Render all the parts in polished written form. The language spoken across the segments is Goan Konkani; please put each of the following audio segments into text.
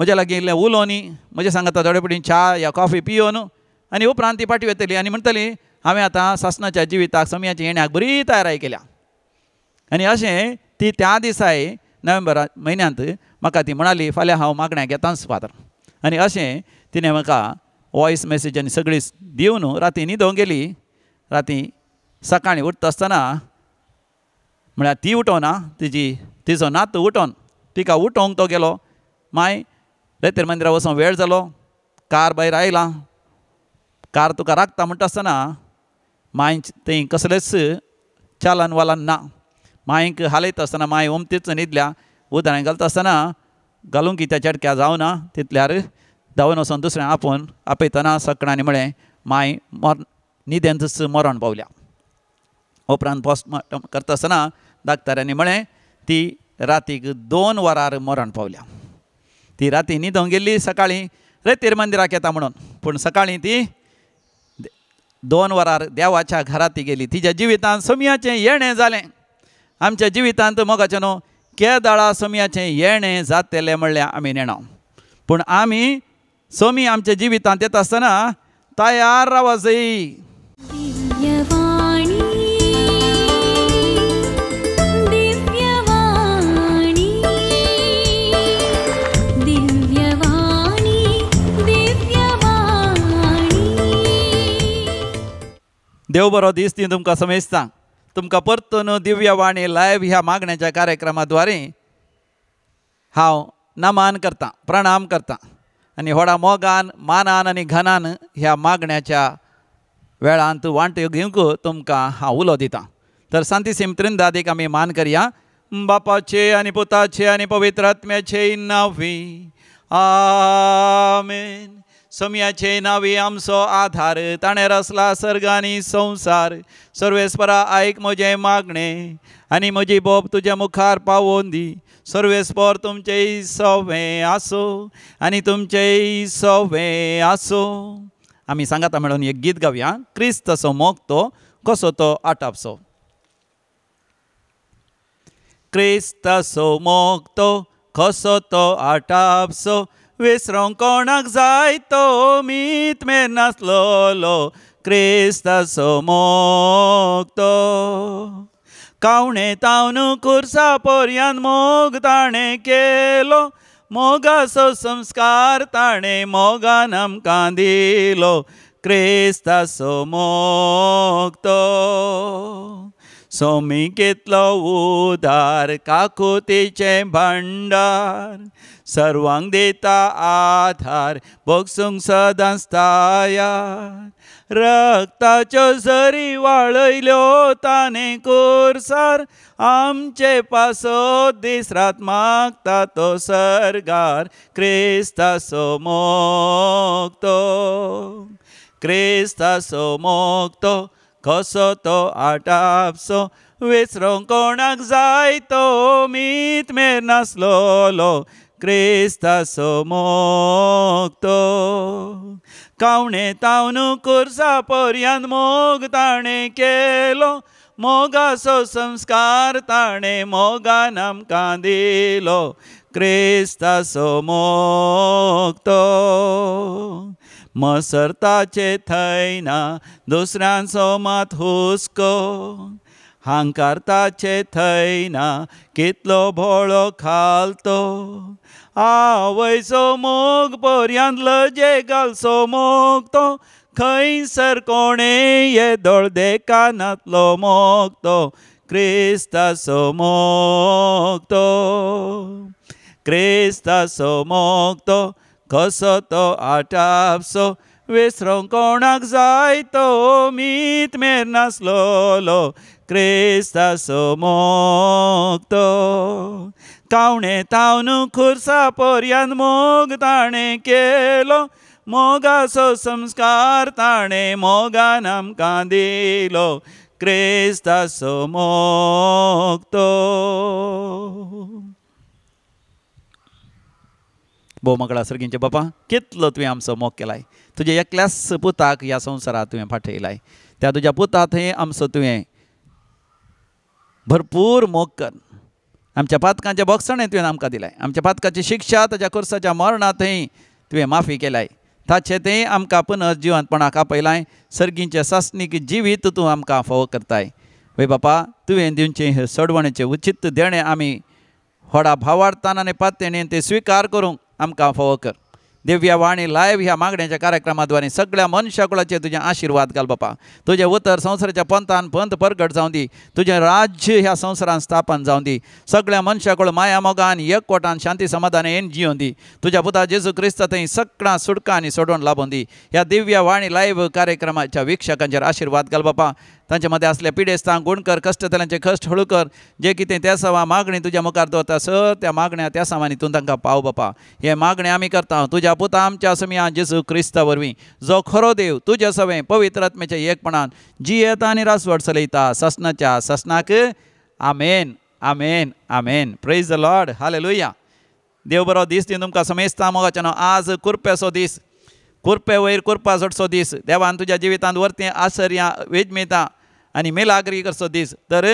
म्हज्या लागीं इल्लें उलोवनी म्हज्या सांगाता थोडे पटी च्या या कॉफी पियोन आनी उपरांत ती पाटी वतली आनी म्हणटली हांवें आतां सासणाच्या जिविताक समयाच्या येण्याक बरी तयारी केल्या. आनी अशें ती त्या दिसाय नोव्हेंबर म्हयन्यांत म्हाका ती म्हणाली फाल्यां हांव मागण्याक येताच फादर. आनी अशें तिणें म्हाका वॉयस मॅसेज आनी सगळी दिवन राती न्हिदोंक गेली. राती सकाळीं उठता आसतना म्हळ्यार ती उठोना तिजी तिजो नातू उठोन तिका उठोवंक तो गेलो. माय रेतेर मंदिरा वचोंक वेळ जालो, कार भायर आयला, कार तुका राखता म्हणटा आसतना मांय थंय कसलेंच चालन वालन ना. मांयक हालयता आसतना मांय ओमतीच न्हिदल्या, उदरां घालता आसतना घालूंक त्या चेडक्या जावना तितल्यार धांवन वचोन दुसऱ्यां आपोवन आपयतना सकणांनी म्हळें मांय न्हिदेंतच मरण पावल्या. उपरांत पोस्टमार्टम करता आसतना डाक्टरांनी म्हळें ती रातीक 2 वरार मरण पावल्या. ती राती न्हिदोंक गेल्ली, सकाळीं रेतीर मंदिराक येता म्हणून, पूण सकाळीं ती 2 वरार देवाच्या घरांत ती गेली. तिच्या जिवितांत समयाचें येणें जालें. आमच्या जिवितांत मोगाचें न्हू केदाळा समयाचें येणें जातलें म्हणल्यार आमी नेणा, पूण आमी समी आमच्या जिवितांत येता आसतना तयार रावा जाय. देव बरो दीस ती तुमकां समेजता. तुमकां परतून दिव्यवाणी लायव्ह ह्या मागण्याच्या कार्यक्रमाद्वारे हांव नमन करतां, प्रणाम करतां आनी व्हडा मोगान मानान आनी घनान ह्या मागण्याच्या वेळांत वांट्यो घेवंक तुमकां हांव उलो दितां. तर सांतिसीम त्रिंदादीक आमी मान करया. बापाचे आनी पुताचे आनी पवित्र आत्म्याचे नांवी आमेन. समयाचे नावी आमचो आधार, ताणें रचला सर्ग आनी संवसार. सर्वेस्परा आयक म्हजें मागणें आनी म्हजी बोब तुज्या मुखार पावोवन दी. सर्वेस्पर तुमचें सवें आसूं आनी तुमचें सवें आसूं. आमी सांगाता मेळून एक गीत गावया, क्रिस्त असो मोग तो कसो तो आटापसो. क्रिस्त असो मोग तो कसो तो आटापसो, विसरोंक कोणाक जाय तो मीत मेर नासलोलो क्रिस्ताचो मोग तो. कावणे तावन खुर्सा पर्यंत मोग ताणें केलो, मोगाचो संस्कार ताणें मोगान आमकां दिलो क्रिस्ताचो मोग तो. सोमी कितलो उदार काकुतीचें भांडार, सर्वांक दिता आधार भोगसूंक सदांच तयार. रक्ताच्यो झरी वाळयल्यो ताणें कुर्सार, आमचे पासत दीस रात मागता तो सर्गार क्रिस्ताचो मोग तो. क्रिस्ताचो मोग तो कसो तो आटापसो, विसरोंक कोणाक जाय तो मीत मेर नासलोलो क्रिस्ताचो मोग तो. कावणे तावन कुर्सा पर्यंत मोग ताणें केलो, मोगाचो संस्कार ताणें मोगान आमकां दिलो क्रिस्ताचो मोग तो. मसरताचे थंय ना दुसऱ्यांचो मात हुस्को, हांकारताचे थंय ना कितलो भोळो खालतो. आवयचो मोग पर्यंत लजे घालचो मोग तो, खंयसर कोणें येदोळ देखानातलो मोग तो क्रिस्ताचो मोग तो. क्रिस्ताचो मोग तो कसो तो आटापसो, विसरोंक कोणाक जाय तो मीत मेर नासलोलो क्रिस्ताचो मोग तो. कावणे तावन खुर्सा पर्यंत मोग ताणें केलो, मोगाचो संस्कार ताणें मोगान आमकां दिलो क्रिस्ताचो मोग तो. भोव मगळा सर्गींचे बापा, कितलो तुवें आमचो मोग केलाय. तुज्या एकल्याच पुताक ह्या संवसारांत तुवें फाटयलाय. त्या तुज्या पुता थंय आमचो तुवें भरपूर मोग कर. आमच्या पातकांचें बोगसणें तुवें आमकां दिलाय, आमच्या पातकाची शिक्षा ताच्या खुर्साच्या मरणांतय तुवें माफी केलाय, ताचें तें आमकां पुनः जिवंतपणाक आपयलाय, सर्गींचें सासणीक जिवीत तूं आमकां फावो करताय। वय बापा, तुवें दिवचें हें सोडवणेचें उचीत देणें आमी व्हडा भावार्थान आनी पातयेन तें स्विकार करूंक आमकां फावो कर। दिव्य वाणी लायव्ह ह्या मागण्याच्या कार्यक्रमाद्वारे सगळ्या मनशाकुळाचेर तुजें आशिर्वाद घाल बापा। तुजें उतर संवसाराच्या पंथान पंथ परगट जावं दी, तुजें राज्य ह्या संवसारान स्थापन जावं दी, सगळ्या मनशाकुळ माया मोगान एकवटान शांती समाधान येन जियोन दी, तुज्या पुता जेजू क्रिस्ता थंय सगळ्या सुटका आनी सोडोवन लाबोवन दी। ह्या दिव्य वाणी लायव्ह कार्यक्रमाच्या वीक्षकांचेर आशिर्वाद घाल बापा। तांचे मदें आसल्या पिडेस्तांक गुण कर, कश्टतल्यांचे कश्ट हळू कर, जे कितें त्या सवा मागणी तुज्या मुखार दवरता सर त्या मागण्या त्या सामांनी तूं तांकां पाव बापा। हे मागणे आमी करता तुज्या पुता आमच्या समिया जेजू क्रिस्ता वरवीं, जो खरो देव तुज्या सवें पवित्र आत्म्याच्या एकपणान जियेता आनी रासवट चलयता ससनाच्या ससनाक। आमेन, आमेन, आमेन। Praise the Lord, hallelujah. देव बरो दीस दी तुमकां समेस्ता मोगाच्यानो। आज कुरप्याचो दीस, कुरपे वयर कुरपा जोडचो दीस, देवान तुज्या जिवितांत वरतीं आसर्यां वेजमेता आनी मेलाग्री करचो दीस। तर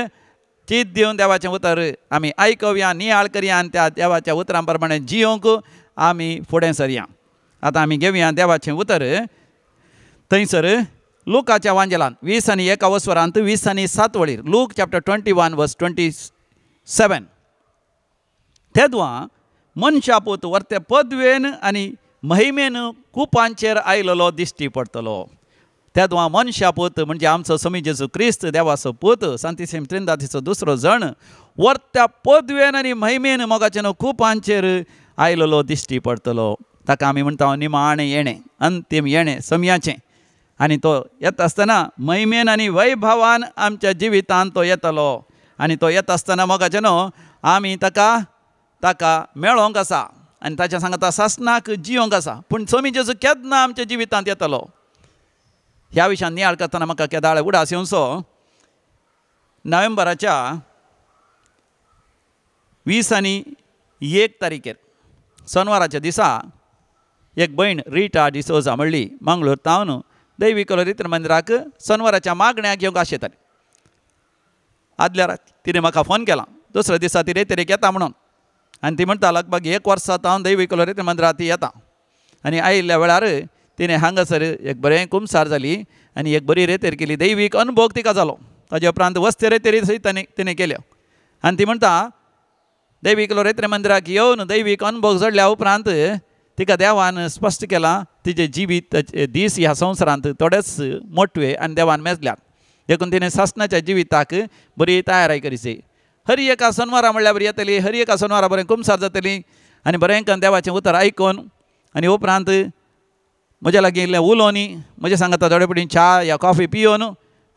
चीत दिवन देवाचें उतर आमी आयकुया, नियाळ करया आनी त्या देवाच्या उतरां प्रमाणे जियोंक आमी फुडें सरया। आतां आमी घेवया देवाचें उतर थंयसर लुकाच्या वांजेलान 20 आनी 1 वसरांत 20 आनी 7 वळीर, लूक चॅप्टर 21 वर्स 27। तेदवा मनशापूत वर्ते पदवेन आनी महिमेन कुपांचेर आयलेलो दिश्टी पडटलो। तेदवा मनशापूत म्हणजे आमचो समी जेजू क्रिस्त देवाचो पूत, सांतिसेम त्रिंदातीचो दुसरो जण, वर्त्या पदवेन आनी महिमेन मोगाचें न्हू कुपांचेर आयलेलो दिश्टी पडटलो। ताका आमी म्हणटा निमाणें येणें, अंतीम येणें समयाचें। आनी तो येता आसतना महिमेन आनी वैभवान आमच्या जिवितांत तो येतलो। आनी तो येता आसतना मोगाचें न्हू आमी ताका ताका मेळोंक आसा आनी ताच्या सांगता सासनाक जियोंक आसा। पूण समी जेजू केन्ना आमच्या जिवितांत येतलो ह्या विशयान नियाळ करतना म्हाका केदाळ उडास येवचो। नोव्हेंबराच्या 20 आनी 1 तारखेर सोनवाराच्या दिसा एक भयण रिटा डिसोजा म्हणली मंगळूर तावन दैवी कलोरित्र मंदिराक सोनवाराच्या मागण्याक येवंक आशेताली। आदल्या रात तिणें म्हाका फोन केला, दुसऱ्या दिसा ती रेतेरेक येता म्हणून। आनी ती म्हणटा लगभग 1 वर्सा तावन दैवी कलोरित्र मंदिरात ती येता। आनी आयिल्ल्या वेळार तिणें हांगासर एक बरें कुमसार जाली आनी एक बरी रेतेर केली, दैवीक अनुभव तिका जालो। ताजे उपरांत वस्ते रेतेरी सयत तिणें केल्यो। आनी ती म्हणटा दैवीक लोरेत्र मंदिराक येवन दैवीक अनुभव जोडल्या उपरांत तिका देवान स्पश्ट केलां तिजे जिवीत दीस ह्या संवसारांत थोडेच मोटवे आनी देवान मेजल्यात, देखून तिणें सासणाच्या जिविताक बरी तयारी करीची। हर एका सोनवारा म्हणल्यार बरी येतली, हर एका सोनवारा बरें कुमसार जातली आनी बरें करून देवाचें उतर आयकून आनी उपरांत म्हज्या लागीं इल्लें उलोवनी म्हजें सांगता थोडे पटी च्या या कॉफी पियोन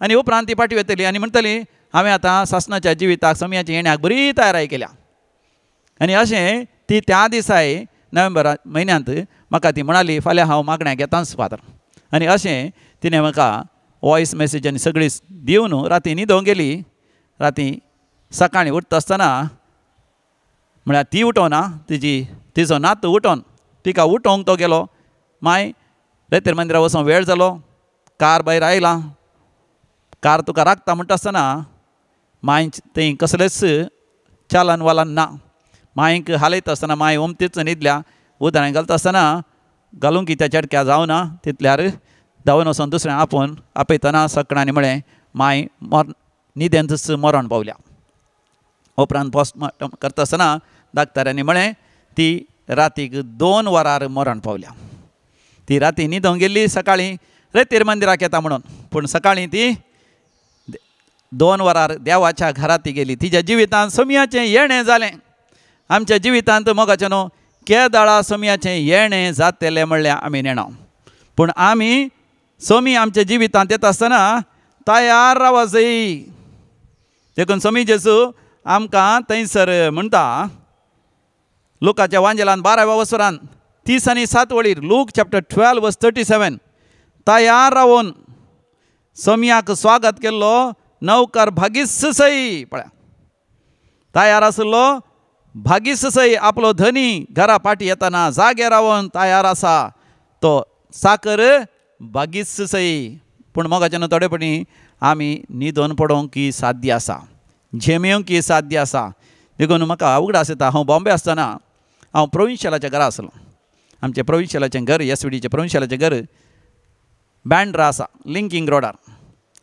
आनी उपरांत ती पाटी वतली आनी म्हणटली हांवें आतां सासणाच्या जिविताक समयाच्या येण्याक बरी तयारी केल्या। आनी अशें ती त्या दिसाय नोव्हेंबर म्हयन्यांत म्हाका ती म्हणाली फाल्यां हांव मागण्याक येताच फादर। आनी अशें तिणें म्हाका वॉयस मॅसेज आनी सगळी दिवन राती न्हिदोंक गेली। राती सकाळीं उठता आसतना म्हळ्यार ती उठोना, तिजी तिजो नातू उठोन तिका उठोवंक तो गेलो। माय रेतेर मंदिरा वचोंक वेळ जालो, कार भायर आयला, कार तुका राखता म्हणटा आसतना मांय थंय कसलेच चालन वालन ना। मांयक हालयता आसतना मांय ओमतीच न्हिदल्या, उदरां घालता आसतना घालूंक त्या चेडक्या जावना, तितल्यार धांवन वचोन दुसऱ्यां आपोवन आपयतना सकणांनी म्हळें मांय मर न्हिदेंतच मरण पावल्या। उपरांत पोस्टमार्टम करता आसतना डाक्टरांनी म्हळें ती रातीक 2 वरार मरण पावल्या। ती राती न्हिदोंक गेल्ली, सकाळीं रेतीर मंदिराक येता म्हणून, पूण सकाळीं ती 2 वरार देवाच्या घरांत ती गेली। तिच्या जिवितांत समयाचें येणें जालें। आमच्या जिवितांत मोगाचें न्हू केदाळा समयाचें येणें जातलें म्हणल्यार आमी नेणा, पूण आमी समी आमच्या जिवितांत येता आसतना तयार रावा जाय। देखून समी जेजू आमकां थंयसर म्हणटा लुकाच्या वांजेलान 12व्या वसरान 30 आनी 7 वळीर, लूक चॅप्टर 12 वर्स 37, तयार रावन समयाक स्वागत केल्लो नौकर भागीस सई। पळया तयार आसलो भागीस सई, आपलो धनी घरा पाटी येताना जागे रावन तयार आसा तो साकर भागीस सई। पूण मोगाच्यान थोडे पणी आमी न्हिदोन पडोवंक की साध्य आसा, झेमेवंक की साध्य आसा। देखून म्हाका उगडास येता, हांव बॉम्बे आसतना हांव प्रोविन्शियलाच्या घरा आसलो. आमचें प्रोविन्शियलाचें घर, एस वी डीचें प्रोविन्शियलाचें घर बँड्रा आसा लिंकींग रोडार.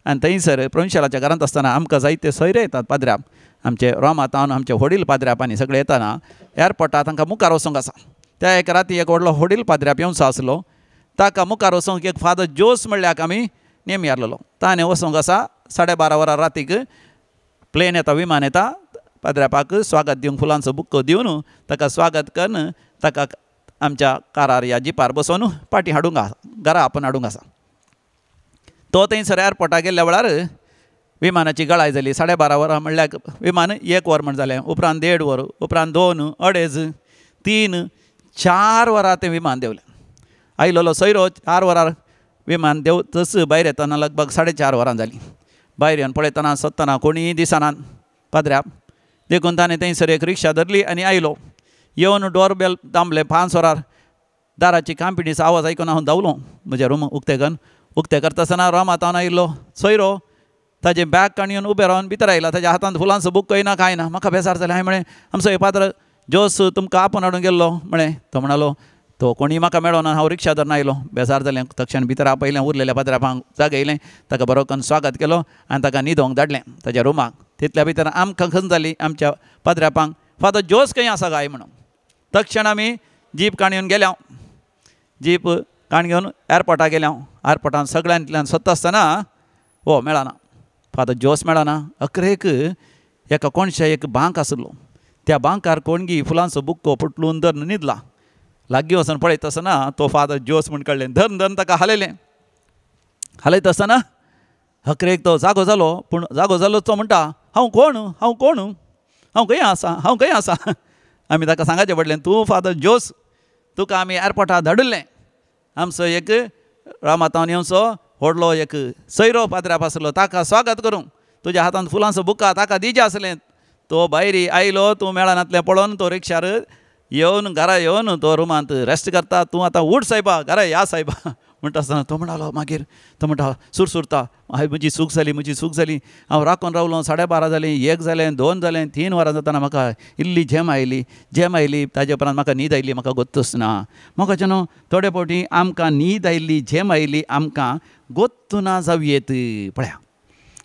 आनी थंयसर प्रोविन्शियलाच्या घरांत आसतना आमकां जायते सोयरे येतात पाद्र्याप, आमचे रोमातावन आमचे व्हडील पाद्र्याप आनी सगळे येतना एअरपोर्टार तांकां मुखार वचूंक आसा. त्या एक राती एक व्हडलो व्हडील पाद्र्याप येवचो आसलो, ताका मुखार वचूंक एक फादर जोस म्हणल्याक आमी नेम आसलेलो. ताणें वचूंक आसा 12:30 वरां रातीक प्लेन येता, विमान येता, पाद्र्यापाक स्वागत दिवंक फुलांचो बुक्को दिवन ताका स्वागत करून ताका आमच्या कारार या जिपार बसोवन पाटी हाडूंक आसा, घरा आपोवन हाडूंक आसा. तो थंयसर एअरपोर्टार गेल्ल्या वेळार विमानाची गळाय जाली. 12:30 वरां म्हणल्यार विमान 1 वर म्हण जालें, उपरांत 1.5 वर, उपरांत 2, 2.5, 3, 4 वरां तें विमान देंवलें. आयलोलो सोयरो 4 वरां विमान देंवतच भायर येतना लगभग 4:30 वरां जालीं. भायर येवन पळयतना सोदतना कोणीय दिसना पाद्र्याप. देखून ताणें थंयसर एक रिक्षा धरली आनी आयलो. येवन डोरबेल दामलें 5 वरार. दाराची कांपिणीचो आवाज आयकून हांव धांवलो म्हजें रूम उक्तें करून. उक्तें करता आसतना रोमातावन आयिल्लो सोयरो ताजें बॅग काण येवन उबें रावन भितर आयला. ताज्या हातांत फुलांचो बुक्कोय ना कांय ना. म्हाका बेजार जालें. हांवें म्हळें, आमचो एक पाद्र जोस तुमकां आपोवन हाडून गेल्लो म्हळें. तो म्हणालो, तो कोणीय म्हाका मेळो ना, हांव रिक्षा धरून आयलो. बेजार जालें. तक्षण भितर आपयलें, उरलेल्या पाद्र्यापांक जागयलें, ताका बरो करून स्वागत केलो आनी ताका न्हिदोंक धाडलें ताज्या रुमाक. तितल्या भितर आमकां खंय जाली आमच्या पाद्र्यापांक फादर जोस खंय आसा काय म्हणून. तक्षण आमी जीप काण येवन गेल्या, जीप काण घेवन एअरपोर्टार गेल्या. एअरपोर्टान सगळ्यांतल्यान सोदता आसतना हो मेळना, फादर जोस मेळना. अकरेक एका कोणशा एक बांक आसलो, त्या बांकार कोणगी फुलांचो बुक्को पुटलून धरून न्हिदला. लागीं वचून पळयता आसतना तो फादर जोस म्हण कळ्ळें. धरून धरून ताका हालयलें. हालयता आसतना अकरेक तो जागो जालो. पूण जागो जालो तो म्हणटा, हांव कोण, हांव कोण, हांव खंय आसा, हांव खंय आसा. आमी ताका सांगाचें पडलें, तूं फादर जोस, तुका आमी एअरपोर्टार धाडिल्लें. आमचो एक रामातावन येवचो व्हडलो एक सैरो पाद्र्याप आसलो, ताका स्वागत करूंक तुज्या हातांत फुलांचो बुका ताका दिजे आसलें. तो भायर आयलो, तूं मेळनातलें पळोवन तो रिक्षार येवन घरा येवन तो रुमांत रेस्ट करता. तूं आतां उठ सायबा, घरा या सायबा म्हणटा आसतना तो म्हणालो. मागीर तो म्हणटा सुरसुरता, हांवें म्हजी चूक जाली, म्हजी चूक जाली, हांव राखून रावलो. 12:30 जालीं, 1 जालें, 2 जालें, 3 वरां जातना म्हाका इल्ली झेम आयली, झेम आयली. ताजे उपरांत म्हाका न्हीद आयली, म्हाका गोत्तूच ना. म्हाका न्हू थोडे फावटी आमकां न्हीद आयली, झेम आयली, आमकां गोत्तू ना जावयेत. पळया,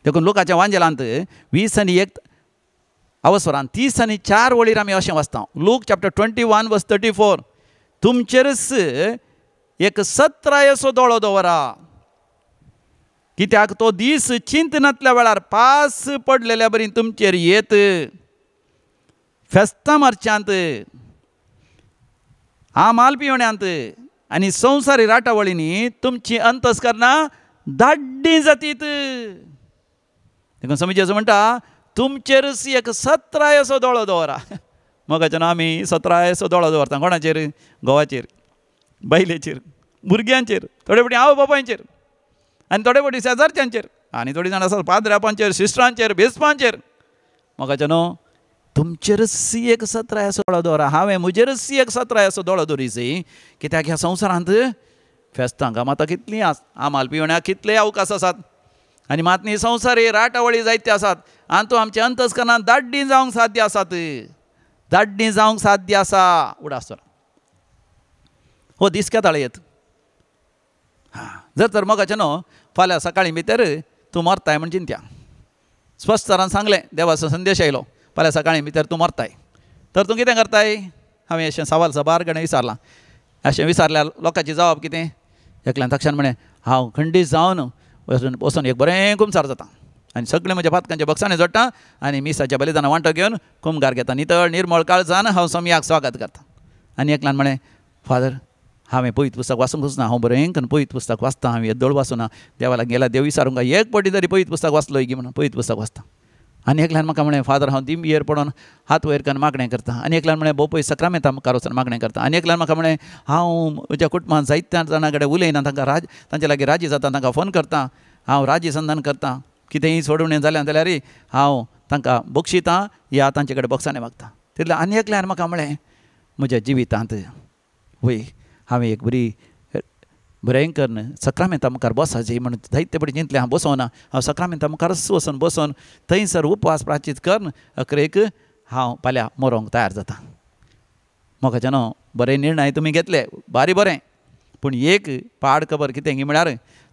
देखून लोकांच्या वांजेलांत 20 1 अवसरान 30 आनी 4 वळीर आमी अशें वाचता. लूक चॅप्टर 21 वर्स 34, तुमचेरच एक सत्रायेचो दोळो दवरा, कित्याक तो दीस चिंतनातल्या वेळार पास पडलेल्या बरी तुमचेर येत. फेस्तां मारच्यांत, आमाल पिवण्यांत आनी संवसारी राटावळींनी तुमची अंतस्करणां दाड्डी जातीत. देखून समजेचो म्हणटा, तुमचेरच एक सत्रायेचो दोळो दवरा. मोगाच्यान आमी सत्रायेचो दोळो दवरता. कोणाचेर? घोवाचेर, बायलेचेर, भुरग्यांचेर, थोडे फावटी आवय बापायचेर, आनी थोडे फावटी शेजारच्यांचेर, आनी थोडी जाणां आसात पाद्र्यापांचेर, सिस्टरांचेर, बेस्पांचेर. मोगाच्यान तुमचेरच एक सत्रायेचो दोळो दवरा. हांवें म्हजेरच एक सत्रायेचो दोळो दवरीची, कित्याक ह्या संवसारांत फेस्तां गमातां कितलीं आस, आमाल पिवण्याक कितले अवकाश आसात, आनी मात न्ही संवसारी राटावळी जायते आसात. आनी तो आमच्या अंतस्करणान दाड्डी जावंक साध्य आसात, दाड्डी जावंक साध्य आसा. उडास हो दीस केताळ येत. हां, जर तर मोगाचें न्हू फाल्यां सकाळीं भितर तूं मरताय म्हण चिंत्या. स्पश्ट सरान सांगलें, देवाचो संदेश आयलो, फाल्यां सकाळीं भितर तूं मरताय, तर तूं कितें करताय? हांवें अशें सवाल सबार कडेन विचारलां. अशें विचारल्यार लोकांची जवाब कितें? एकल्यान तक्षण म्हळें, हांव खंडीत जावन वचून वचून एक बरें कुमसार जाता आनी सगळें म्हज्या पातकांच्या बक्षांनी जोडटा आनी मिसाच्या बलिदाना वांटो घेवन कुमगार घेता, नितळ निर्मळ काळजान हांव सोमयाक स्वागत करता. आनी एकल्यान म्हळें, फादर हांवें पयत पुस्तक वाचूंकच ना, हांव बरें करून पयत पुस्तक वाचता, हांवें येदोळ वाचूना, देवाला गेला देव विचारूंक एक पटी तरी पयत पुस्तक वाचलो की म्हणून पयत पुस्तक वाचता. आनी एकल्यान म्हाका म्हळें, फादर हांव दिमयेर पडोन हात वयर करून मागणें करता. आनी एकल्यान म्हळें, भोव पय सक्रामेंता मुखार वचून मागणें करता. आनी एकल्यान म्हाका म्हळें, हांव म्हज्या कुटुंबान जायत्या जाणां कडेन उलयना, तांकां राज तांचे लागीं राजी जाता, तांकां फोन करता, हांव राजी संधान करता, कितेंय सोडून जालें जाल्यार हांव तांकां बक्षितां या तांचे कडेन बक्षाणें मागता. तितलें आनी एकल्यान म्हाका म्हळें, म्हज्या जिवितांत वय हांवें एक बरी बरें करून सक्रामेंता मुखार बसाचें म्हणून जायते पटी चिंतलें, हांव बसोना, हांव सक्रामेंता मुखारच वचून बसोन थंयसर उपवास प्राचीत करून अकरेक हांव फाल्यां मरोंक तयार जाता. मोगाच्यानो बरे निर्णय तुमी घेतले, बारी बरें, पूण एक पाड खबर कितें म्हळ्यार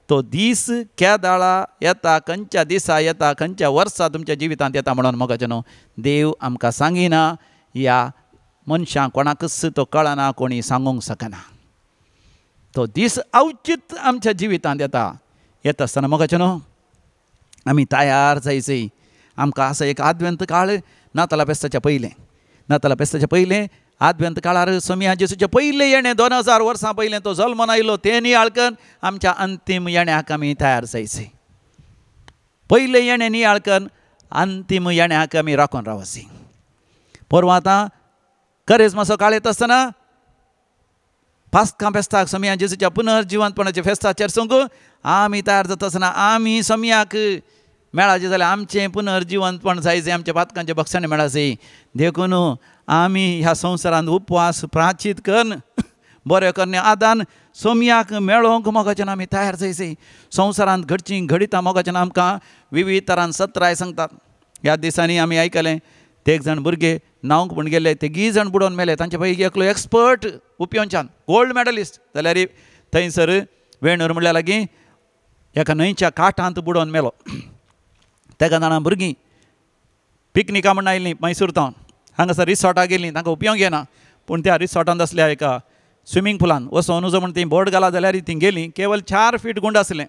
तो दीस केदाळा येता, खंयच्या दिसा येता, खंयच्या वर्सा तुमच्या जिवितांत येता म्हणून मोगाच्यानो देव आमकां सांगिना. ह्या मनशांक कोणाकच तो कळना, कोणी सांगूंक शकना. तो दीस अवचीत आमच्या जिवितांत येता. येता आसतना मोगाच्यानो आमी तयार जायचे. आमकां आसा एक आदवेंत काळ, नाताला फेस्ताच्या पयलें, नाताला फेस्ताच्या पयलें आदवेंत काळार सोमिया जेसूचें पयलें येणें 2000 वर्सां पयलें तो जल्मान आयलो तें नियाळकन आमच्या अंतीम येण्याक आमी तयार जायचे. पयलें येणें नियाळकन अंतीम येण्याक आमी राखून रावची. परवां आतां करेजमाचो काळ येता आसतना पास्कां फेस्ताक सोमिया जेसूच्या पुनर्जिवंतपणाच्या फेस्ताचेर सांगू आमी तयार जाता आसतना आमी सोमियाक मेळाचें जाल्यार आमचें पुनर्जिवंतपण जायचें, आमच्या पातकांचें बक्षाण मेळाचें. देखून आमी ह्या संवसारांत उपवास प्राचीत करून बरें करणे आदान सोमयाक मेळोवंक मोगाच्यान आमी तयार जायचें. संवसारांत घडचीं घडितां मोगाच्यान आमकां विविध तरान सत्राय सांगतात. ह्या दिसांनी आमी आयकलें ते एक जाण भुरगे न्हावंक म्हूण गेले, तेगीय जाण बुडोवन मेले. तांचे पैकी एकलो एक्सपर्ट उपयोंच्यान गोल्ड मॅडलिस्ट जाल्यार थंयसर वेणूर म्हणल्यार लागीं एका न्हंयच्या काठांत बुडोवन मेलो. तेका जाणां भुरगीं पिकनिका म्हण आयलीं मैसूर तावन, हांगासर रिसॉर्टाक गेलीं, तांकां उपयोग येना, पूण त्या रिसॉर्टांत आसल्या एका स्विमींग पुलान वचोन उजो म्हण ती बोट घाला जाल्यार ती गेलीं. केवल 4 फीट गुंड आसलें,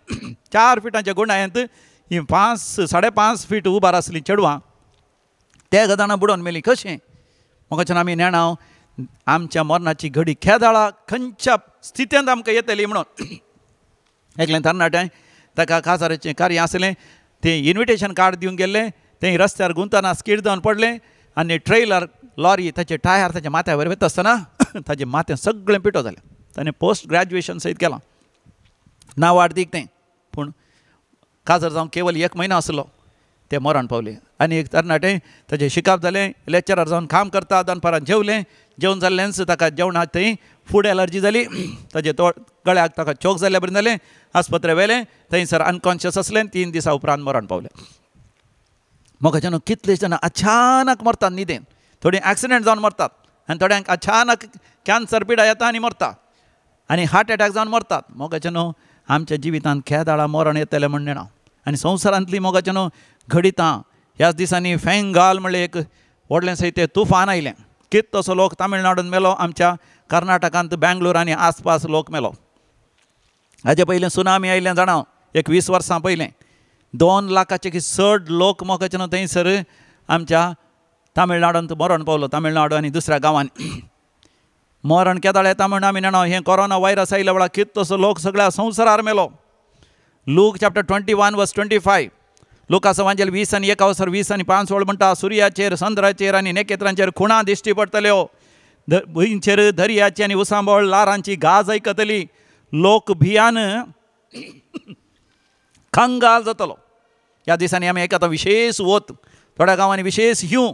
4 फिटांच्या गुंडायेंत ही 5 5.5 फीट उबार आसलीं चेडवां, ते जाणां बुडोवन मेलीं. कशें मोगाच्यान आमी नेणाव आमच्या मरणाची घडी खेदाळा खंयच्या स्थितींत आमकां येतली म्हणून. एकलें तरणाटें ताका काजाराचें कार्य आसलें, तें इन्विटेशन कार्ड दिवंक गेल्लें, तें रस्त्यार गुंतना स्कीड जावन पडलें आनी ट्रेलर लॉरी ताचे टायर ताच्या माथ्या वयर वता आसतना ताचें माथें सगळें पिठो जालें. ताणें पोस्ट ग्रॅज्युएशन सयत केलां, ना वाडदीक तें, पूण काजार जावंक केवल 1 म्हयनो आसलो, ते मरण पावले. आनी एक तरणाटें ताचें शिकप जालें, लेक्चरार जावन काम करता, दनपारां जेवलें, जेवण जाल्लेंच ताका जेवणाक थंय फूड एलर्जी जाली, ताजे तो गळ्याक ताका चोक जाल्ल्या बरें जालें, आस्पत्रे व्हेलें, थंयसर अनकॉन्शियस आसलें, 3 दिसां उपरांत मरण पावलें. मोगाच्यान कितले जाणां अचानक मरतात न्हिदेन, थोडीं एक्सिडेंट जावन मरतात आनी थोड्यांक अचानक कॅन्सर पिडा येता आनी मरता आनी हार्ट एटॅक जावन मरतात. मोगाच्यान आमच्या जिवितांत खेदाळा मरण येतलें म्हण नेणा. आनी संवसारांतलीं मोगाच्यान घडितां ह्याच दिसांनी फेंगाल म्हणलें एक व्हडलें सयत तें तुफान आयलें, कितलोसो लोक तामिळनाडून मेलो, आमच्या कर्नाटकांत बेंगलोर आनी आसपास लोक मेलो. हाजे पयलें सुनामी आयलें जाणा, एक 20 वर्सां पयलें 2 लाखाचे की चड लोक मोगाच्यान थंयसर आमच्या तामिळनाडूंत मरण पावलो, तामिळनाडू आनी दुसऱ्या गांवांनी मरण केदाळ येता म्हण आमी नेणा. हें कोरोना व्हायरस आयल्या वेळार कितलोसो लोक सगळ्या संवसारार मेलो. लूक चॅप्टर 21 वर्स 25, लुकाचो वांजेल 20 आनी 1 वसर 20 आनी 5 म्हणटा, सुर्याचेर चंद्राचेर आनी नखेत्रांचेर खुणा दिश्टी पडटल्यो, भुंयचेर दर्याची आनी उसांबळ लारांची गाज आयकतली, लोक भियान कंगाल जातलो. ह्या दिसांनी आमी आयकता विशेष वत, थोड्या गांवांनी विशेष ह्यू,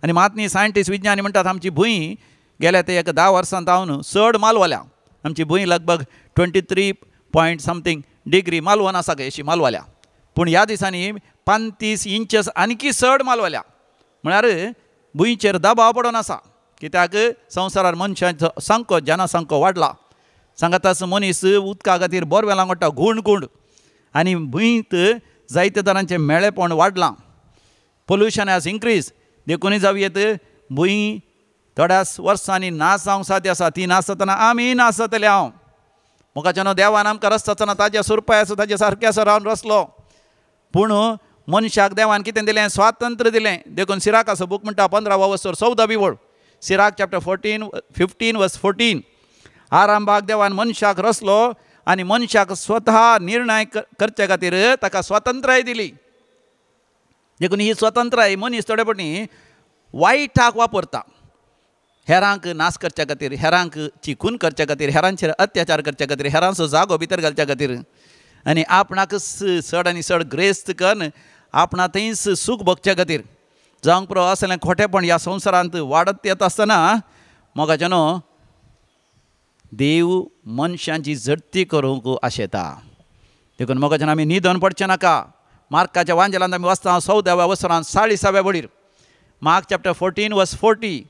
आनी मातनी सायंटिस्ट विज्ञानी म्हणटात आमची भूंय गेल्या ते एक 10 वर्सां जावन चड मालवल्या, आमची भूंय लगभग 23 पॉयंट समथींग डिग्री मालवण आसा अशी मालवल्या, पूण ह्या दिसांनी 35 इंचस आणखी चड मालवल्या, म्हळ्यार भुंयचेर दबाव पडून आसा. कित्याक संवसारार मनशांचो संको जनसंको वाडला, सांगाताच मनीस उदका खातीर बोरवेलां काडटा गुंड गुंड, आनी भुंयत जायते तरांचें मेळेपण वाडलां, पोल्युशन हॅज इन्क्रीज, देखूनय जावं येत भूंय थोड्या वर्सांनी नाच जावंक साध्य आसा. ती नाचतना आमी नाचतले. हांव मोगाच्यान देवान आमकां रचतना ताज्या सुरपाय आसा ताज्या सारकें आसा रावन रचलो, पूण मनशाक देवान कितें दिलें, स्वातंत्र्य दिलें. देखून सिराकाचो बूक म्हणटा 15 वसर 14 वळ, सिराक चॅप्टर 14 15 वर्स 14, आरंभाक देवान मनशाक रचलो आनी मनशाक स्वता निर्णय करचे खातीर ताका स्वातंत्र्य दिली. देखून ही स्वतंत्राय मनीस थोडे फावटी वायटाक वापरता, हेरांक नाश करच्या खातीर, हेरांक चिकून करच्या खातीर, हेरांचेर अत्याचार करच्या खातीर, हेरांचो जागो भितर घालच्या खातीर, आनी आपणाकच चड आनी चड ग्रेस्त करून आपणा थंयच सूख भोगच्या खातीर. जावंक पुरो असलें खोटेपण ह्या संवसारांत वाडत येता आसतना मोगाच्यानो देव मनशांची झडती करूंक आशेता. देखून मोगाच्यान आमी न्हिदोन पडचें नाका. मार्काच्या वांजेलांत आमी वाचता 14व्या वसरान 40व्या वडीर, मार्क चॅप्टर 14 वर्स 40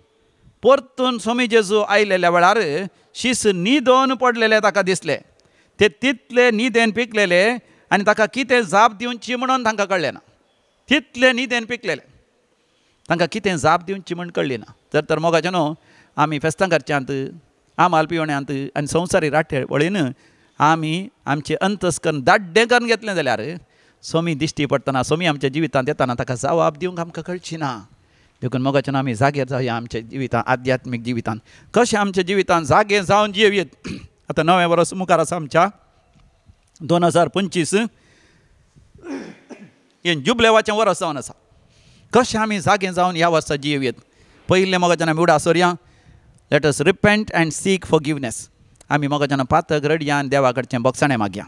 परतून स्वामी जेजू आयलेल्या वेळार शीस न्हिदोन पडलेले ताका दिसले. ते तितले न्हिदेन पिकलेले आनी ताका कितें जाप दिवची म्हणून तांकां कळ्ळें ना. तितले न्हिदेन पिकलेले तांकां कितें जाप दिवची म्हण कळ्ळी ना. जर तर मोगाचें न्हू आमी फेस्तां करच्यांत, आमाल पिवण्यांत आनी संवसारी राठे वळीन आमी आमचें अंतस्करण दाड्डें करून घेतलें जाल्यार स्वामी दिश्टी पडटना, स्वामी आमच्या जिवितांत येताना ताका जवाब दिवंक आमकां कळची ना. देखून मोगाचें आमी जागे जावया आमच्या जिवितांत, आध्यात्मीक जिवितांत. कशें आमच्या जिवितांत जागे जावन जियेत. आतां नवें वर्स मुखार आसा आमच्या 2025 हें जुबलेवाचें वर्स जावन आसा. कशें आमी जागे जावन ह्या वर्सा जियेत. पयलें मोगाच्यान आमी उडास करया, let us repent and seek forgiveness. आमी मोगाच्यान पातक रडया आनी देवा कडचें बोगसाणें मागया.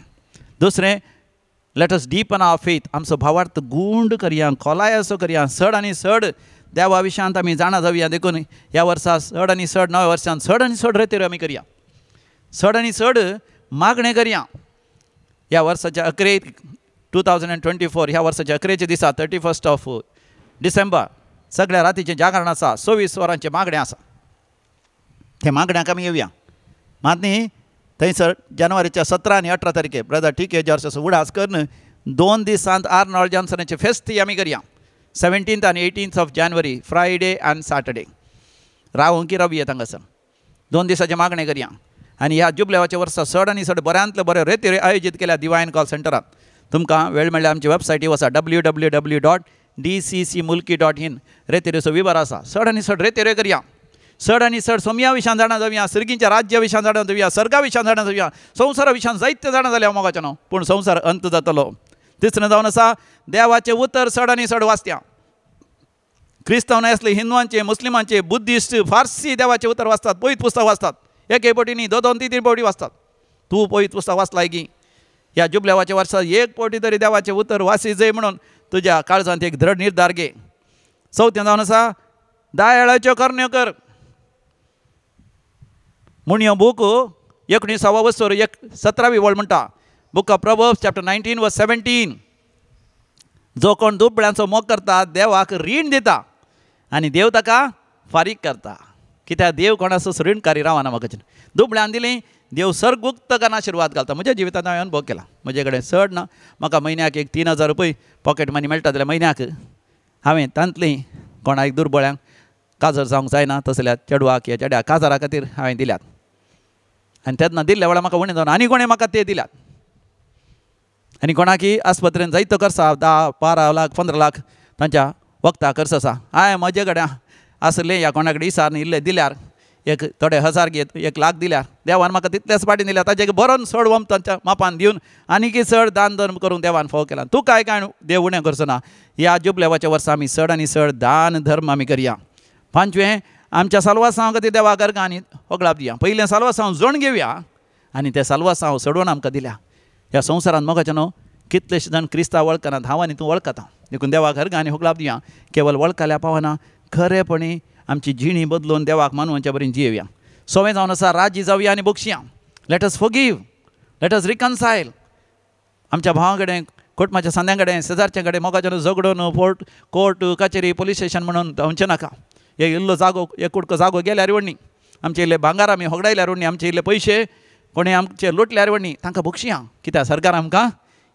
दुसरें, let us deepen our faith. आमचो भावार्थ गूंड करया, खोलाय असो करया, चड आनी चड देवा विशयांत आमी जाणा जावया. देखून ह्या वर्सा चड आनी चड, नव्या वर्सान चड आनी चड रेतेर आमी करया, चड आनी चड मागणें करया. ह्या वर्साच्या अकरे 2024 ह्या वर्साच्या अकरेच्या दिसा 31 डिसेंबर सगळ्या रातीचें जागरण आसा, 24 वरांचें मागणें आसा. ते मागण्याक आमी येवया. मात न्ही थंयसर जानेवारीच्या 17 आनी 18 तारखे ब्रदर टी के जॉर्ज उडास करून 2 दिसांत आर्नॉल्ड जॉन्सनाचें फेस्ती आमी करया. 17 आनी 18 ऑफ जानेवारी, फ्रायडे आनी सॅटर्डे. रावूंक की रावया हांगासर 2 दिसाचें मागणें करया. आनी ह्या जुबलेवाच्या वर्सा चड आनी चड बऱ्यांतले बरे रेती आयोजीत केल्या डिवायन कॉल सेंटरात. तुमकां वेळ मेळ्ळ्यार आमची वेबसायटी आसा www.dccmulki.in. रेतेरेचो विवर आसा. चड आनी चड रेतेरे करया, चड आनी चड सोमया विशयान जाणा जावया, सर्गीच्या राज्या विशयान जाणा जावया, सर्गा विशयान जाणा जावया, संवसारा विशयान जायते जाणा जाल्या मोगाचें न्हू, पूण संवसार अंत जातलो. तिसरें जावन आसा देवाचें उतर चड आनी चड वाचत्या. क्रिस्तांव न्हय आसले हिंदवांचे, मुस्लिमांचे, बुद्धिस्ट, फारसी देवाचें उतर वाचतात, पवित्र पुस्तक वाचतात. एक एक पटी न्ही, 2 2 3 3 पवटी वाचतात. तूं पवित्र पुस्तक वाचलाय की ह्या जुबलेवाच्या वर्सा एक पवटी तरी देवाचें उतर वाची जाय म्हणून तुज्या काळजांत एक दृढ निर्धार घे. चवथें जावन आसा दयाळाच्यो करण्यो कर. म्हणयो बूक 19वा वस्तूर 17वी वळ म्हणटा, book of Proverbs chapter 19 verse 17. जो कोण दुबळ्यांचो मोग करता देवाक रीण दिता आनी देव ताका फारीक करता. कित्याक देव कोणाचो रीणकारी रावना. म्हाका दुबळ्यान दिली देव सर्गुक्त करून आशिर्वाद घालता. म्हज्या जिवितांत हांवें अनुभव केला. म्हजे कडेन चड ना, म्हाका म्हयन्याक एक 3000 रुपये पॉकेट मनी मेळटा जाल्यार म्हयन्याक हांवें तांतली कोणाक दुर्बळ्यांक काजर जावंक जायना तसल्या चेडवाक या चेड्याक काजारा खातीर हांवें दिल्यात. आनी तेन्ना दिल्ल्या वेळार म्हाका उणें जावन आनी कोणें म्हाका ते दिल्यात. आनी कोणाकी आस्पत्रेन जायतो खर्च आसा, 10 12 लाख 15 लाख तांच्या वखदा खर्च आसा. हांवें म्हजे कडेन आसलें या कोणा कडेन इसार इल्लें दिल्यार एक थोडे हजार घेत 1 लाख दिल्यार देवान म्हाका तितलेच पाटी दिल्या. ताजे बरोन चड वम तांच्या मापान दिवन आनीकय चड दान धर्म करूंक देवान फावो केला. तूं कांय कांय देव उणें करचो ना. ह्या जुबलेवाच्या वर्सा आमी चड आनी चड दान धर्म आमी करया. पांचवें, आमच्या साल्वासांव खातीर देवा गर्गां आनी होगळाप दिया. पयलें साल्वासांव जोण घेवया आनी तें साल्वासांव सोडोवन आमकां दिल्या. ह्या संवसारांत मोगाचें न्हू कितलेशे जाण क्रिस्तांव वळखनात, हांव आनी तूं वळखता. देखून देवा गर्गां आनी होगळाप दिया. केवल वळखल्या पावना, खरेपणी आमची जिणी बदलून देवाक मानवांच्या बरीन जियेवया. सोवें जावन आसा राजी जावया आनी बक्षया. Let us forgive, let us reconcile. आमच्या भावां कडेन, कुटुंबाच्या सांद्यां कडेन, शेजारच्या कडेन मोगाच्यान झगडून फोर्ट कोर्ट कचेरी पोलीस स्टेशन म्हणून धांवचें नाका. एक इल्लो जागो, एक कुडको जागो गेल्यार वडणी, आमचे इल्ले भांगार आमी होगडायल्यार वडणी, आमचे इल्ले पयशे कोणी आमचे लुटल्यार वडणी, तांकां बक्षया. कित्याक सरकार आमकां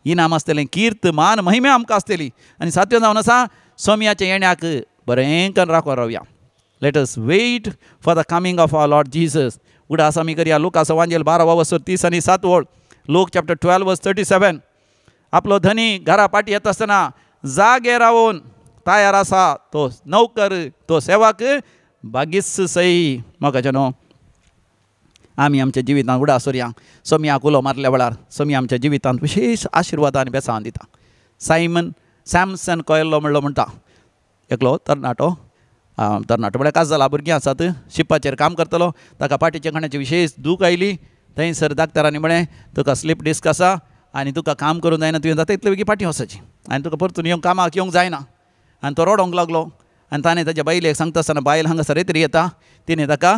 इनाम आसतलें, कीर्त मान महिमा आमकां आसतली. आनी सातवें जावन आसा सोमयाच्या येण्याक बरें करून राखून रावया. Let us wait for the coming of our Lord Jesus. उडास आमी करया. लुकास वांजेल 12 वर्स 30 आनी 7 वळ, लूक चॅप्टर 12 वर्स 37. आपलो धनी घरा पाटी येता आसतना जागे रावून तयार आसा तो नौकर, तो सेवक बागीस सई. मोगाचें न्हू आमी आमच्या जिवितांत उडास करया. सोमयाक उलो मारल्या वेळार सोमी आमच्या जिवितांत विशेश आशिर्वाद आनी बेसांव दिता. सायमन सॅमसन कोयल्लो म्हणलो म्हणटा एकलो तरणाटो, तरणाटो म्हळ्यार काज जाला, भुरगीं आसात, शिपाचेर काम करतलो. ताका पाटीच्या खाण्याची विशेश दूख आयली. थंयसर डाक्टरांनी म्हळें तुका स्लीप डिस्क आसा आनी तुका काम करूंक जायना, तुवें जाता इतले बेगीन पाटी वचपाची आनी तुका परतून येवंक कामाक येवंक जायना. आनी तो रडोंक लागलो. आनी ताणें ताच्या बायलेक सांगता आसतना बायल हांगासर रेतरी येता, तिणें ताका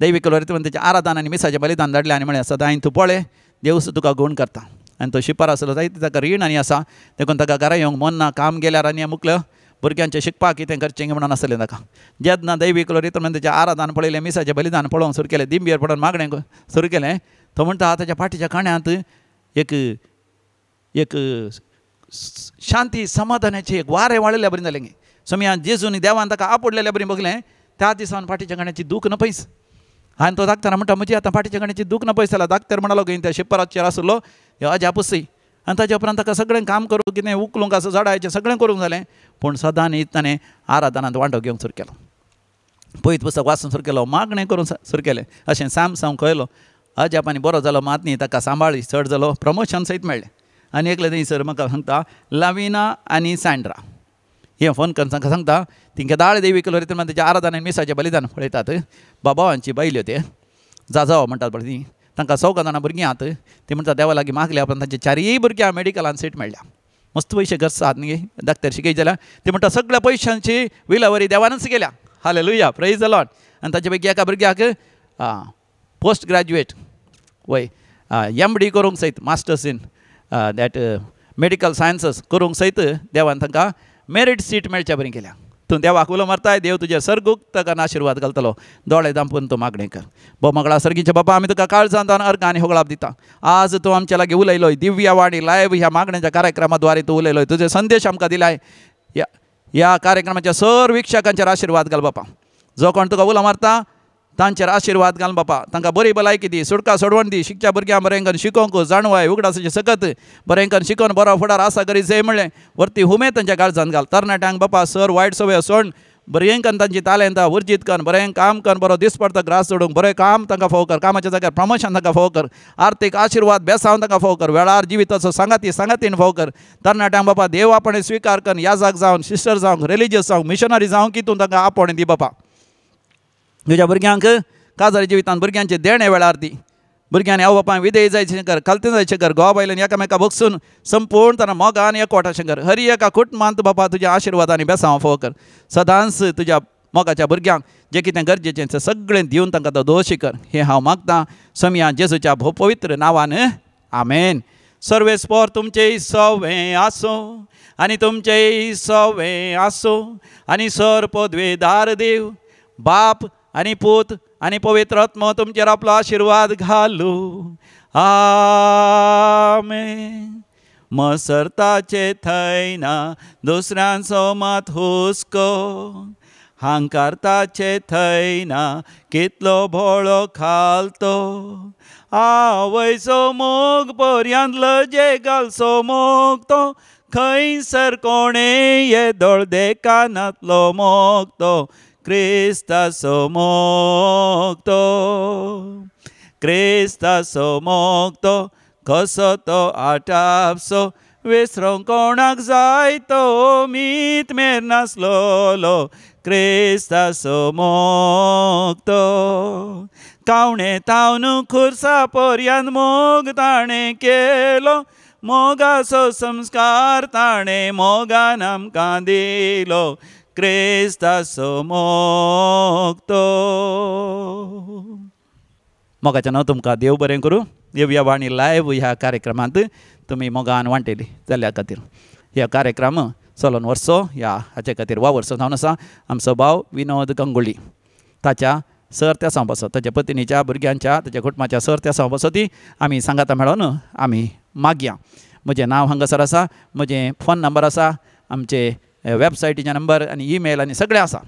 दैवीक रेतरी ताचें आराधन आनी मिसाचें बलिदान धाडलें आनी म्हळें सदांय तूं पळय देव तुका गूण करता. आनी तो शिपार आसलो जायते ताका रीण आनी आसा, देखून ताका घरा येवंक मन ना, काम गेल्यार आनी मुकलो भुरग्यांचें शिकपाक कितें करचें म्हणून आसलें ताका. जेन्ना दैवीक रितमेंताचें आराधन पळयलें, मिसाचें बलिदान पळोवंक सुरू केलें, दिंबेर पडून मागणें सुरू केलें, तो म्हणटा ताच्या फाटीच्या काण्यांत एक एक शांती समाधानाचें एक वारें वाळिल्ल्या बरी जालें. सोमया जेजून देवान ताका आपोडलेल्या बरी बगलें. त्या दिसान फाटीच्या काण्याची दूख न पयस. आनी तो डाक्टरा म्हणटा म्हजी आतां फाटीच्या काण्याची दूख न पयस जाला. डाक्टर म्हणालो की त्या शिप्पराचेर आसलो अजापूच. आनी ताच्या उपरांत ताका सगळें काम करूंक कितें उखलूंक आसा जडायचें सगळें करूंक जालें. पूण सदां न्ही ताणें आराधनांत वांटो घेवंक सुरू केलो, पयत पुस्तक वाचूंक सुरू केलो, मागणें करूंक सुरू केलें. अशें साम साम कळयलो अजाप आनी बरो जालो. मात न्ही ताका सांबाळी चड जालो, प्रमोशन सयत मेळ्ळें. आनी एकले थंयसर म्हाका सांगता लाविना आनी सँड्रा हें फोन करून तांकां सांगता ती केदाळ देवी केलो रितीन ताच्या आराधन आनी मिसाचें बलिदान पळयतात. बाबावांची बायल्यो ते जाजाव म्हणटात पळय ती, तांकां 4 जाणां भुरगीं आहात. ती म्हणटा देवा लागीं मागल्या उपरांत तांचे 4 भुरग्यां मेडिकलान सीट मेळ्ळ्या. मस्त पयशे खर्च आहात न्ही डाक्टर शिकयत जाल्यार. ती म्हणटा सगळ्या पयशांची विलावरी देवानच केल्या. हालेलुया, प्रेज the Lord. आनी ताचे पैकी एका भुरग्याक पोस्ट ग्रॅज्युएट वय MD करूंक सयत, masters in that medical sciences करूंक सयत देवान तांकां मेरीट सीट मेळच्या बरी केल्या. तूं देवाक उलो मारताय, देव तुजे सर्गूक ताका आशिर्वाद घालतलो. दोळे दांपून तूं मागणें कर. बोमगळा सर्गीचे बापा, आमी तुका काळजांत अर्घ आनी होगळाप दिता. आज तूं आमच्या लागीं उलयलोय दिव्य वाणी लायव्ह ह्या मागण्याच्या कार्यक्रमाद्वारे तूं उलयलोय, तुजे संदेश आमकां दिलाय. ह्या कार्यक्रमाच्या सर वीक्षकांचेर आशिर्वाद घाल बापा. जो कोण तुका उलो मारता तांचेर आशिर्वाद घाल बापा. तांकां बरी भलायकी दी, सुटका सोडवण दी, शिकच्या भुरग्यां बरें करून शिकोवंक जाणवाय उगडासाचें सकत बरें करून शिकोवन बरो फुडार आसा करी जाय म्हणलें वरती हुमेद तांच्या काळजांत घाल. तरणाट्यांक बापा सर वायट सवय सोड बरें करून तांची तालेंतां उर्जीत कर, बरें काम कर, बरो दीस पडटा ग्रास जोडूंक बरें काम तांकां फावो कर, कामाच्या जाग्यार प्रमोशन तांकां फावो कर, आर्थीक आशिर्वाद बेसावन तांकां फावो कर, वेळार जिविताचो सांगाती सांगातीन फावो कर. तरणाट्यांक बापा देव आपणे स्विकार कर, याजाक जावन सिस्टर जावंक रिलिजियस जावंक मिशनरी जावंक कितून तांकां आपोवणें दी बापा. तुज्या भुरग्यांक काजारी जिवितांत भुरग्यांचें देणें वेळार दी. भुरग्यांनी आवय बापायन विधेय जायचें कर, खालतें जायचें कर, घोवा बायलेन एकामेका बगसून संपूर्ण ताणें मोगान एकवटाचें कर. हरी एका कुटुंबांत बापा तुज्या आशिर्वादांनी बेसांव फावो कर. सदांच तुज्या मोगाच्या भुरग्यांक जें कितें गरजेचें तें सगळें दिवन तांकां तो दोशी कर. हें हांव मागतां समिया जेजूच्या भोव पवित्र नांवान, आमेन. सर्वेस्पोर तुमचें सवें आसूं आनी तुमचें सवें आसूं आनी सर पदवेदार देव बाप आनी पूत आनी पवित्र आत्मो तुमचेर आपलो आशिर्वाद घालू. आमेन. मसरताचे थंय ना दुसऱ्यांचो मात हुस्को, हांकारताचे थंय ना कितलो भोळो खालतो, आवयचो मोग पर्यांत लजे घालचो मोग तो, खंयसर कोणें येदोळ देखानातलो मोग तो, क्रिस्ताचो मोग तो, क्रिस्ताचो मोग तो, कसो तो आटापसो विसरोंक कोणाक जाय तो, मीत मेर नासलोलो क्रिस्ताचो मोग तो, कावणे तावन खुर्सा पर्यांत मोग ताणें केलो, मोगाचो संस्कार ताणें मोगान आमकां दिलो, क्रिस्ताचो मोग तो. मोगाचें नांव तुमकां देव बरें करूं. दिव्य वाणी लायव्ह ह्या कार्यक्रमांत तुमी मोगान वांटेली जाल्ल्या खातीर ह्या कार्यक्रम चलोवन वर्सो ह्या हाचे खातीर वावरसो जावन आसा आमचो भाव विनोद गंगुली. ताच्या सर त्या सांव ताच्या पत्नीच्या भुरग्यांच्या ताच्या कुटुंबाच्या सर त्या सांव ती आमी सांगाता मेळोन आमी मागया. म्हजें नांव हांगासर आसा, म्हजें फोन नंबर आसा, आमचे वेबसायटीचे नंबर आनी ईमेल आनी सगळें आसा.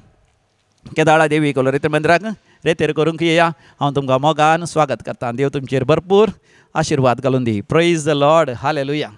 केदाळा देवी कोलो रेतर मंदिराक रेतेर करूंक येया. हांव तुमकां मोगान स्वागत करतां. देव तुमचेर भरपूर आशिर्वाद घालून दी. Praise the Lord. Hallelujah.